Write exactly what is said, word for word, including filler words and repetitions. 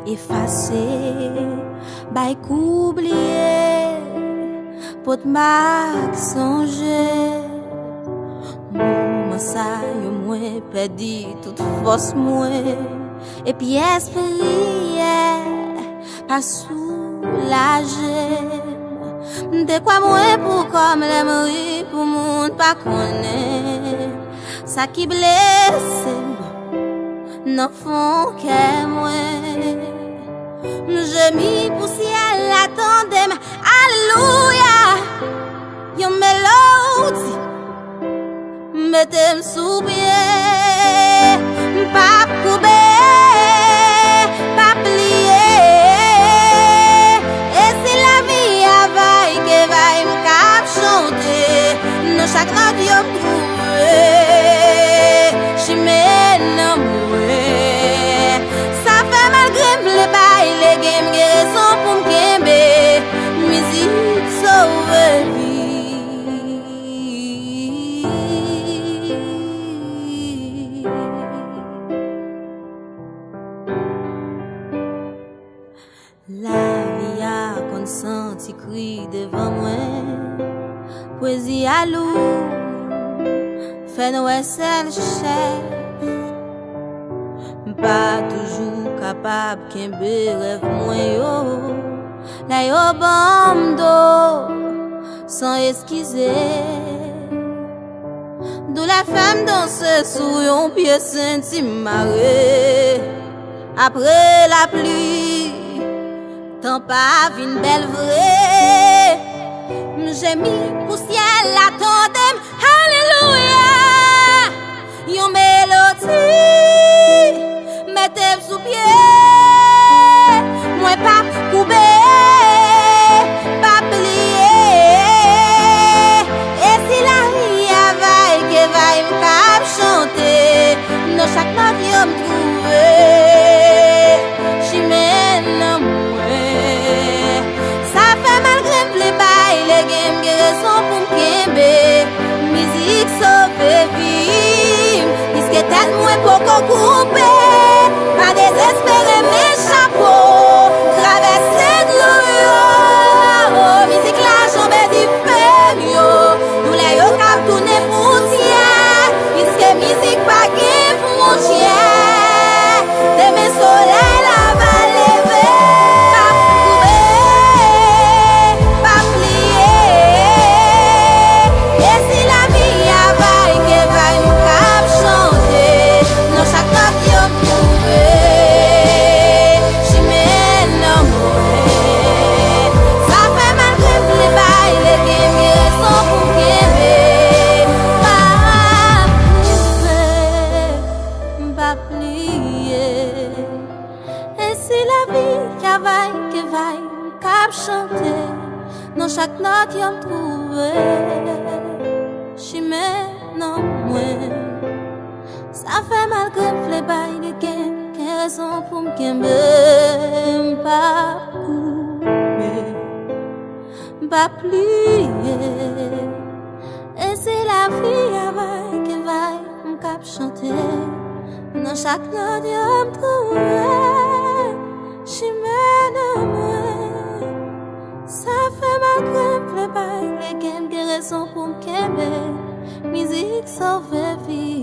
Efase, bay kou bliye, pot mak sonje. Moman sa yo mwen pèdi tout fòs mwen, epi èspri yè pa soulaje m. M te kwè mwen pou kò m lè m ri pou moun pa konnen sa ki blese m nan fon kè mwen. M jemi pou syèl la tande m, alelouya. Yon melodi mete m sou pye. M p ap koube, p ap pliye. E si lavi a vay ke vay, m k ap chante nan chak nòt yo m twouve chimen nan mwen. Sa fè malgre m vle bay legen, m gen rezon pou m kenbe. Mizik sove vi. Lavi a konn santi kri devan mwen. Pwezi a lou, fè n wè sèl chèf. M pa toujou kapab kenbe rèv mwen yo. Lè yo ban m do san eskize. Doulè fè m danse sou yon pye senti m mare. Apre lapli, tan pa vin bèl vre. M jemi pou syèl la tande m, alelouya. Yon melodi mete m sou pye. Mwen p ap koube, p ap pliye. E si lavi a vay ke vay, m k ap chante nan chak nòt yo m twouve chimen nan mwen. Sa fè malgre m vle bay legen, m gen rezon pou m kenbe. Mizik sove vi m, piske tèt mwen poko koupe. Pa dezespere, men chapo, travèse dlo yo. Mizik la janbe dife m yo, doulè yo k ap tounen pousyè. Piske mizik pa gen fwontyè. Demen solèy la va leve. P ap koube, p ap pliye. E si lavi a vay ke vay, m k ap chante nan chak nòt yo m twouve chimen nan mwen. Sa fè malgre m vle bay legen, m gen rezon pou m kenbe. M p ap koube, m p ap pliye. E si lavi a vay ke vay, m k ap chante nan chak nòt yo m twouve chimen nan mwen. Sa fè malgre m vle bay legen, gen rezon pou m kenbe. M p ap koube, m p ap pliye. E si lavi a vay ke vay, m k ap chante nan chak nòt yo m twouve chimen nan mwen. Sa fè malgre m vle bay legen, m gen rezon pou m kenbe. Mizik sove vi.